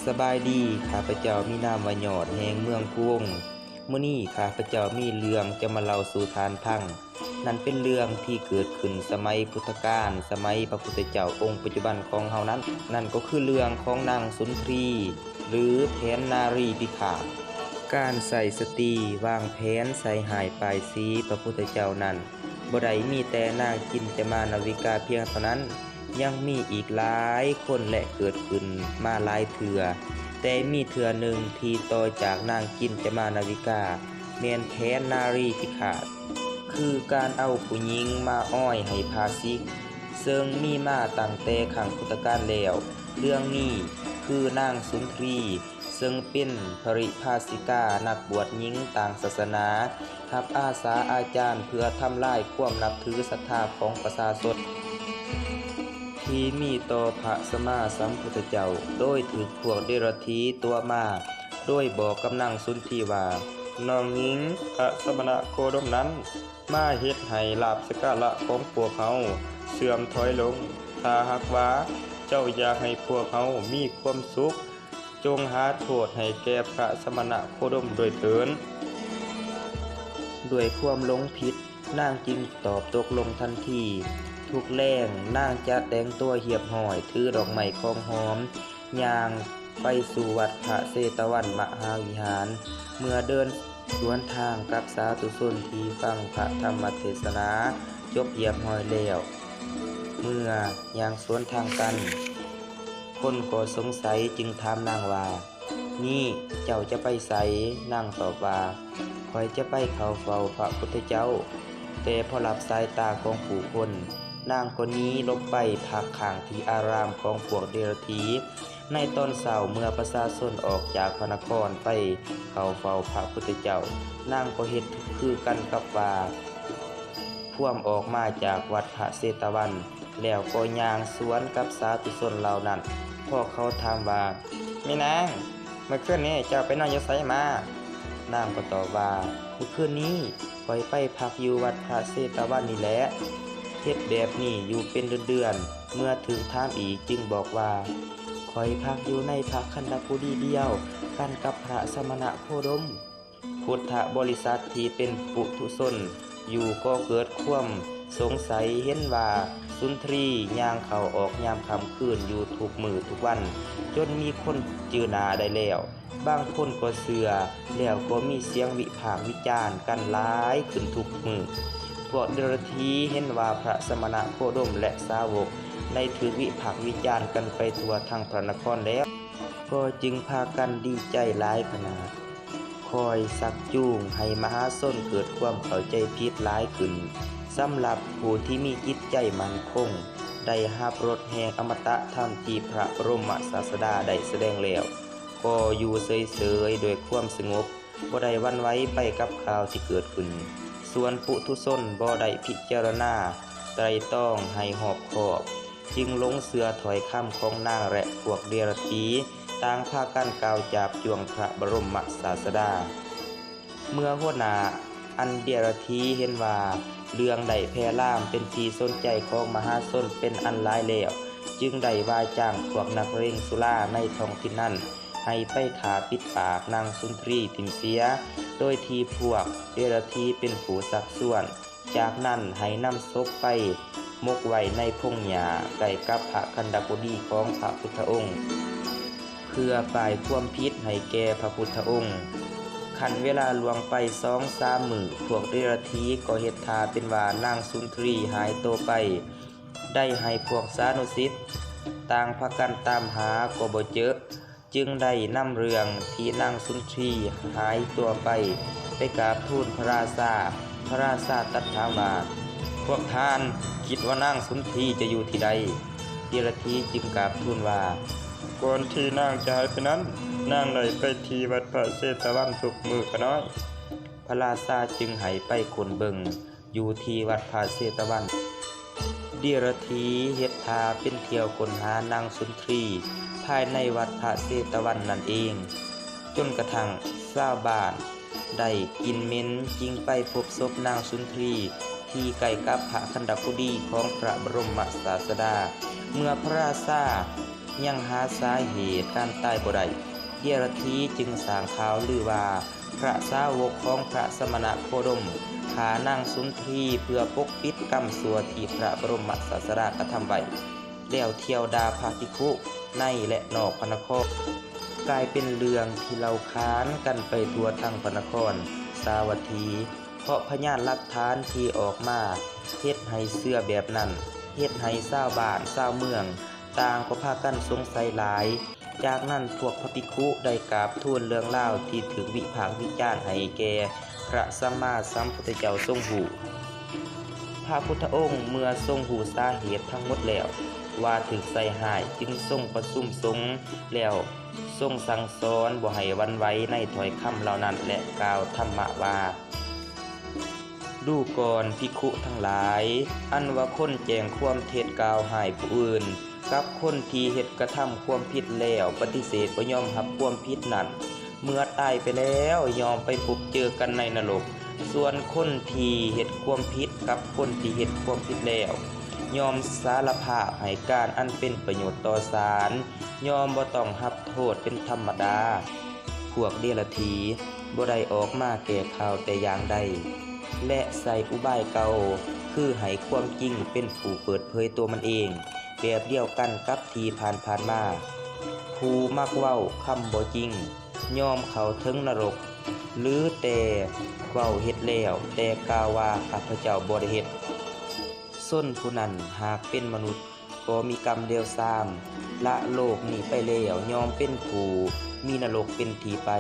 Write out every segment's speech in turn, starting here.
ສະບາຍດີ, ຂ້າພະເຈົ້າມີນາມວ່າຍອດ ແຫ່ງເມືອງພູວົງ. ມື້ນີ້ຂ້າພະເຈົ້າມີເລື່ອງຈະມາເລົ່າສູ່ທ່ານຟັງ. ນັ້ນເປັນເລື່ອງທີ່ເກີດຂຶ້ນສະໄໝພຸດທະການ, ສະໄໝພະພຸດທະເຈົ້າອົງປັດຈຸບັນຂອງເຮົານັ້ນ, ນັ້ນກໍຄືເລື່ອງຂອງນາງສຸນທຣີ ຫຼື ແຜນນາຣີພິຄາດ. ການໃຊ້ສະຕິວາງແຜນໃສ່ຮ້າຍປ້າຍສີພະພຸດທະເຈົ້ານັ້ນ ບໍ່ໄດ້ມີແຕ່ນາງຈິນຈະມານາວິກາພຽງເທົ່ານັ້ນ, ຍັງມີອີກຫຼາຍຄົນ ແລະ ເກີດຂຶ້ນມາຫຼາຍເທື່ອ, ແຕ່ມີເທື່ອໜຶ່ງທີ່ຕໍ່ຈາກນາງຈິນຈະມານາວິກາ ແມ່ນແຜນນາຣີພິຄາດ, ຄືການເອົາຜູ້ຍິງມາອອຍໃຫ້ພາສິກ, ເຊິ່ງມີມາຕັ້ງແຕ່ຄັ້ງພຸດທະການແລ້ວ. ເລື່ອງນີ້ຄືນາງສຸນທຣີ ເຊິ່ງເປັນພະລິພາສິການັກບວດຍິງຕ່າງສາສະໜາ ຮັບອາສາອາຈານເພື່ອທຳລາຍຄວາມນັບຖືສັດທາຂອງປະຊາຊົນທີ່ມີຕໍ່ພະສຳມາສຳພຸດທະເຈົ້າ, ໂດຍຖືກພວກເດລະຖີຕົວະມາ ໂດຍບອກກັບນາງສຸນທຣີວ່າ, ນ້ອງຍິງພະສະມະນະໂຄດົມນັ້ນ ມາເຮັດໃຫ້ລາບສະກາລະຂອງພວກເຮົາເສື່ອມຖອຍລົງ. ຖ້າຫາກວ່າເຈົ້າຢາກໃຫ້ພວກເຮົາມີຄວາມສຸກ, ຈົ່ງຫາໂທດໃຫ້ແກ່ພະສະມະນະໂຄດົມດ້ວຍເທີ້ນ. ດ້ວຍຄວາມຫຼົງຜິດ, ນາງຈຶ່ງຕອບຕົກລົງທັນທີ. ທຸກແລງ, ນາງຈະແຕ່ງຕົວຮຽບຮ້ອຍ, ຖືດອກໄມ້ຂອງຫອມ, ຍ່າງໄປສູ່ວັດພະເຊຕະວັນມະຫາວິຫານ. ເມື່ອເດີນສວນທາງກັບສາທຸຊົນທີ່ຟັງພະທຳມະເທດສະໜາຈົບຮຽບຮ້ອຍແລ້ວ, ເມື່ອຍ່າງສວນທາງກັນ, ຄົນກໍສົງໄສຈຶ່ງຖາມນາງວ່າ, ນີ້ເຈົ້າຈະໄປໃສ? ນາງຕອບວ່າ, ຂ້ອຍຈະໄປເຂົ້າເຝົ້າພະພຸດທະເຈົ້າ. ແຕ່ພໍລັບສາຍຕາຂອງຜູ້ຄົນ, ນາງກໍໜີຫຼົບໄປພັກຄ້າງທີ່ອາຣາມຂອງພວກເດລະຖີ. ໃນຕອນເຊົ້າເມື່ອປະຊາຊົນອອກຈາກພະນະຄອນໄປເຂົ້າເຝົ້າພະພຸດທະເຈົ້າ, ນາງກໍເຮັດຄືກັນກັບວ່າ ພວມອອກມາຈາກວັດພະເຊຕະວັນ ແລ້ວກໍຍ່າງສວນກັບສາທຸຊົນເຫຼົ່ານັ້ນ. ພວກເຂົາຖາມວ່າ, ແມ່ນາງ, ເມື່ອຄືນນີ້ເຈົ້າໄປນອນຢູ່ໃສມາ? ນາງກໍຕອບວ່າ, ເມື່ອຄືນນີ້ຂ້ອຍໄປພັກຢູ່ວັດພະເຊຕະວັນນີ້ແຫຼະ. ເຮັດແບບນີ້ຢູ່ເປັນເດືອນໆ. ເມື່ອຖືກຖາມອີກຈຶ່ງບອກວ່າ, ຂ້ອຍພັກຢູ່ໃນພະຄັນດະກຸດີດຽວກັນກັບພະສະມະນະໂຄດົມ. ພຸດທະບໍລິສັດທີ່ເປັນປຸຖຸຊົນຢູ່ກໍເກີດຄວາມສົງໄສເຫັນວ່າສຸນທຣີຍ່າງເຂົ້າອອກຍາມຄ່ຳຄືນຢູ່ທຸກມື້ທຸກວັນ, ຈົນມີຄົນຈື່ໜ້າໄດ້ແລ້ວ. ບາງຄົນກໍເຊື່ອ, ແລ້ວກໍມີສຽງວິພາກວິຈານກັນຫຼາຍຂຶ້ນທຸກມື້. ພວກເດລະຖີເຫັນວ່າພະສະມະນະໂຄດົມ ແລະ ສາວົກໄດ້ຖືກວິພາກວິຈານກັນໄປທົ່ວທັງພະນະຄອນແລ້ວ, ກໍຈຶ່ງພາກັນດີໃຈຫຼາຍຂະໜາດ, ຄອຍຊັກຈູງໃຫ້ມະຫາຊົນເກີດຄວາມເຂົ້າໃຈຜິດຫຼາຍຂຶ້ນ. ສຳລັບຜູ້ທີ່ມີຈິດໃຈໝັ້ນຄົງ, ໄດ້ຮັບລົດແຫ່ງອະມະຕະທຳທີ່ພະບະລົມມະສາສະດາໄດ້ສະແດງແລ້ວ, ກໍຢູ່ເສີຍໆດ້ວຍຄວາມສະຫງົບ, ບໍ່ໄດ້ຫວັ່ນໄຫວໄປກັບຂ່າວທີ່ເກີດຂຶ້ນ. ສ່ວນປຸຖຸຊົນບໍ່ໄດ້ພິຈາລະນາໄຕຣຕອງໃຫ້ຮອບຄອບ, ຈຶ່ງຫຼົງເຊື່ອຖ້ອຍຄຳຂອງນາງ ແລະ ພວກເດລະຖີຕ່າງພາກັນກ່າວຈາບຈວງພະບະລົມມະສາສະດາ. ເມື່ອຫົວໜ້າອັນເດລະຖີເຫັນວ່າເລື່ອງໄດ້ແຜ່ລາມເປັນທີ່ສົນໃຈຂອງມະຫາຊົນເປັນອັນຫຼາຍແລ້ວ, ຈຶ່ງໄດ້ວ່າຈ້າງພວກນັກເລງສຸລາໃນທ້ອງຖິ່ນນັ້ນ ໃຫ້ໄປຂ້າປິດປາກນາງສຸນທຣີຖິ້ມເສຍ, ໂດຍທີ່ພວກເດລະຖີເປັນຜູ້ຊັກຊວນ. ຈາກນັ້ນໃຫ້ນຳສົບໄປໝົກໄວ້ໃນພົງຫຍ້າໃກ້ກັບພະຄັນດະກຸດີຂອງພະພຸດທະອົງ, ເພື່ອປ້າຍຄວາມຜິດໃຫ້ແກ່ພະພຸດທະອົງ. ຄັນເວລາລ່ວງໄປສອງສາມມື້, ພວກເດລະຖີກໍເຮັດທ່າເປັນວ່ານາງສຸນທຣີຫາຍໂຕໄປ, ໄດ້ໃຫ້ພວກສານຸສິດຕ່າງພາກັນຕາມຫາກໍບໍ່ເຈີ. ຈຶ່ງໄດ້ນຳເລື່ອງທີ່ນາງສຸນທຣີຫາຍຕົວໄປ ໄປກາບທູນພະລາຊາ. ພະລາຊາຕັດຖາມວ່າ, ພວກທ່ານຄິດວ່ານາງສຸນທຣີຈະຢູ່ທີ່ໃດ? ເດລະຖີຈຶ່ງກາບທູນວ່າ, ກ່ອນທີ່ນາງຈະຫາຍໄປນັ້ນ, ນາງໄດ້ໄປທີ່ວັດພະເຊຕະວັນທຸກມື້ຂະນ້ອຍ. ພະລາຊາຈຶ່ງໃຫ້ໄປຄົ້ນເບິ່ງ ຢູ່ທີ່ວັດພະເຊຕະວັນ. ເດລະຖີເຮັດທ່າເປັນທ່ຽວຄົ້ນຫານາງສຸນທຣີພາຍໃນວັດພະເຊຕະວັນນັ້ນເອງ, ຈົນກະທັ່ງຊາວບ້ານໄດ້ກິ່ນເໝັນຈຶ່ງໄປພົບສົບນາງສຸນທຣີທີ່ໃກ້ກັບພະຄັນດະກຸດີຂອງພະບະລົມມະສາສະດາ. ເມື່ອພະລາຊາ ຍັງຫາສາເຫດການຕາຍບໍ່ໄດ້, ເດຍລະທີຈຶ່ງສ້າງຂ່າວລືວ່າ ພະສາວົກຂອງພະສະມະນະໂຄດົມຂ້ານາງສຸນທຣີ ເພື່ອປົກປິດກຳຊົ່ວທີ່ພະບລົມມະສາສະດາກະທຳໄວ້, ແລ້ວທ່ຽວດ່າພະພິກຂຸໃນ ແລະ ນອກພະນະຄອນ, ກາຍເປັນເລື່ອງທີ່ເລົ່າຂານກັນໄປທົ່ວທັງພະນະຄອນສາວັດຖີ. ເພາະພະຍານຫຼັກຖານທີ່ອອກມາເຮັດໃຫ້ເຊື່ອແບບນັ້ນ, ເຮັດໃຫ້ຊາວບ້ານຊາວເມືອງຕ່າງກໍພາກັນສົງໄສຫຼາຍ. ຈາກນັ້ນພວກພະພິກຂຸໄດ້ກາບທູນເລື່ອງລາວທີ່ຖືກວິພາກວິຈານໃຫ້ແກ່ພະສຳມາສຳພຸດທະເຈົ້າຊົງຮູ້. ພະພຸດທະອົງເມື່ອຊົງຮູ້ສາເຫດທັງໝົດແລ້ວວ່າຖືກໃສ່ຮ້າຍ, ຈຶ່ງຊົງປະຊຸມສົງແລ້ວ ຊົງສັ່ງສອນບໍ່ໃຫ້ຫວັ່ນໄຫວໃນຖ້ອຍຄຳເຫຼົ່ານັ້ນ ແລະ ກ່າວທຳມະວ່າ, ດູກ່ອນພິກຂຸທັງຫຼາຍ, ອັນວ່າຄົນແຈ້ງຄວາມເທັດກ່າວຮ້າຍຜູ້ອື່ນ, ກັບຄົນທີ່ເຮັດກະທຳຄວາມຜິດແລ້ວປະຕິເສດບໍ່ຍອມຮັບຄວາມຜິດນັ້ນ, ເມື່ອຕາຍໄປແລ້ວຍ່ອມໄປພົບເຈີກັນໃນນະລົກ. ສ່ວນຄົນທີ່ເຮັດຄວາມຜິດກັບຄົນທີ່ເຮັດຄວາມຜິດແລ້ວ ຍ່ອມສາລະພາບໃຫ້ການອັນເປັນປະໂຫຍດຕໍ່ສານ, ຍ່ອມບໍ່ຕ້ອງຮັບໂທດເປັນທຳມະດາ. ພວກເດຍລະທີບໍ່ໄດ້ອອກມາແກ້ຂ່າວແຕ່ຢ່າງໃດ ແລະ ໃຊ້ອຸບາຍເກົ່າ ຄືໃຫ້ຄວາມຈິງເປັນຜູ້ເປີດເຜີຍຕົວມັນເອງ, ແບບດຽວກັນກັບທີ່ຜ່ານໆມາ. ຜູ້ມັກເວົ້າຄຳບໍ່ຈິງ ຍ່ອມເຂົ້າເຖິງນະລົກ, ຫຼື ແຕ່ເວົ້າເຮັດແລ້ວ ແຕ່ກ່າວວ່າ ຂ້າພະເຈົ້າບໍ່ໄດ້ເຮັດ. ຊົນຜູ້ນັ້ນຫາກເປັນມະນຸດກໍມີກຳເລວຊາມ, ລະໂລກນີ້ໄປແລ້ວ ຍ່ອມເປັນຜູ້ມີນະລົກເປັນທີ່ໄປ.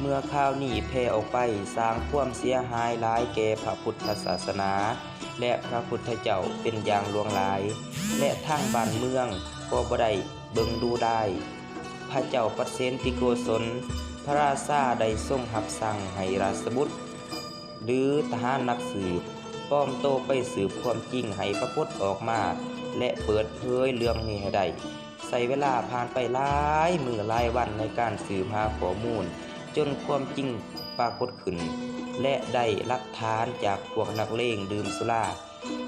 ເມື່ອຂ່າວນີ້ແຜ່ອອກໄປ ສ້າງຄວາມເສຍຫາຍຫຼາຍແກ່ພະພຸດທະສາສະໜາ ແລະ ພະພຸດທະເຈົ້າເປັນຢ່າງຫຼວງຫຼາຍ, ແລະ ທາງບ້ານເມືອງກໍບໍ່ໄດ້ເບິ່ງດູດາຍ. ພະເຈົ້າປະເສນທິໂກສົນ ພະລາຊາໄດ້ຊົງຮັບສັ່ງໃຫ້ລາຊະບຸດ ຫຼື ທະຫານນັກສືບ ປອມໂຕໄປສືບຄວາມຈິງໃຫ້ປາກົດອອກມາ ແລະ ເປີດເຜີຍເລື່ອງນີ້ໃຫ້ໄດ້. ໃຊ້ເວລາຜ່ານໄປຫຼາຍມື້ຫຼາຍວັນໃນການສືບຫາຂໍ້ມູນ ຈົນຄວາມຈິງປາກົດຂຶ້ນ ແລະ ໄດ້ຫຼັກຖານຈາກພວກນັກເລງດື່ມສຸລາ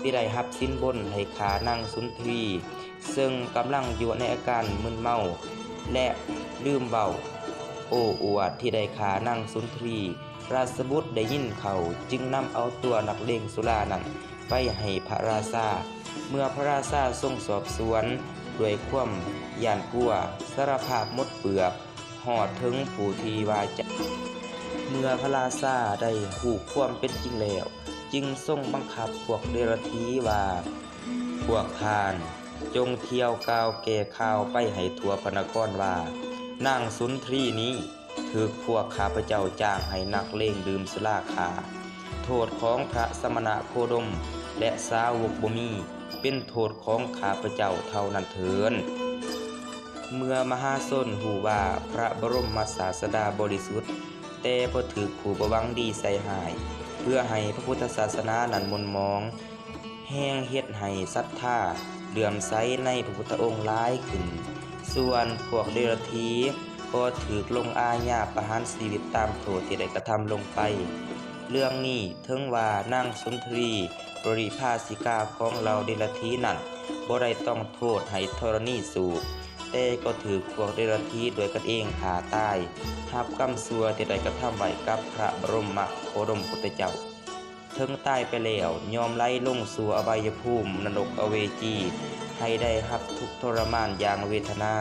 ທີ່ໄດ້ຮັບສິນບົນໃຫ້ຂ້ານາງສຸນທຣີ ເຊິ່ງກຳລັງຢູ່ໃນອາການມຶນເມົາ ແລະ ລືມເວົ້າໂອ້ອວດທີ່ໄດ້ຂ້ານາງສຸນທຣີ. ລາຊະບຸດໄດ້ຍິນເຂົ້າ ຈຶ່ງນຳເອົາຕົວນັກເລງສຸລານັ້ນໄປໃຫ້ພະລາຊາ. ເມື່ອພະລາຊາຊົງສອບສວນດ້ວຍຄວາມຢ້ານກົວ ສາລະພາບໝົດເປືອກ ຮອດເຖິງຜູ້ທີ່ວ່າຈາ. ເມື່ອພະລາຊາໄດ້ຮູ້ຄວາມເປັນຈິງແລ້ວ ຈຶ່ງຊົງບັງຄັບພວກເດຍລະທີວ່າ, ພວກທ່ານຈົ່ງທ່ຽວກ່າວແກ່ຂ່າວໄປໃຫ້ທົ່ວພະນະຄອນວ່າ ນາງສຸນທຣີນີ້ຖືກພວກຂ້າພະເຈົ້າຈ້າງໃຫ້ນັກເລງດື່ມສຸລາຂ້າ. ໂທດຂອງພະສະມະນະໂຄດົມ ແລະ ສາວົກບໍ່ມີ, ເປັນໂທດຂອງຂ້າພະເຈົ້າເທົ່ານັ້ນເທີ້ນ. ເມື່ອມະຫາຊົນຮູ້ວ່າພະບລົມມະສາສະດາບໍລິສຸດ ແຕ່ບໍ່ຖືກຜູ້ບໍ່ຫວັງດີໃສ່ຮ້າຍ ເພື່ອໃຫ້ພະພຸດທະສາສະໜານັ້ນໝົນໝອງ, ແຮ່ງເຮັດໃຫ້ສັດທາເຫຼື້ອມໃສໃນພະພຸດທະອົງຫຼາຍຂຶ້ນ. ສ່ວນພວກເດຍລະທີກໍຖືກລົງອາຍາປະຫານຊີວິດຕາມໂທດທີ່ໄດ້ກະທຳລົງໄປ. ເລື່ອງນີ້ເຖິງວ່ານາງສຸນທະລີ ບໍລິພາສິກາຂອງເຫຼົ່າເດຍລະທີນັ້ນ ບໍ່ໄດ້ຕ້ອງໂທດໃຫ້ທໍລະນີສູບ, ແຕ່ກໍຖືກພວກເດຍລະທີດ້ວຍກັນເອງຂ້າຕາຍ, ຮັບກຳຊົ່ວທີ່ໄດ້ກະທຳໄວ້ກັບພະບະລົມມະໂຄດົມພຸດທະເຈົ້າ. ເຖິງຕາຍໄປແລ້ວ ຍ່ອມໄຫຼລົງສູ່ອະບາຍຍະພູມນະລົກອະເວຈີ ໃຫ້ໄດ້ຮັບທຸກທໍລະມານຢ່າງເວທະນາ.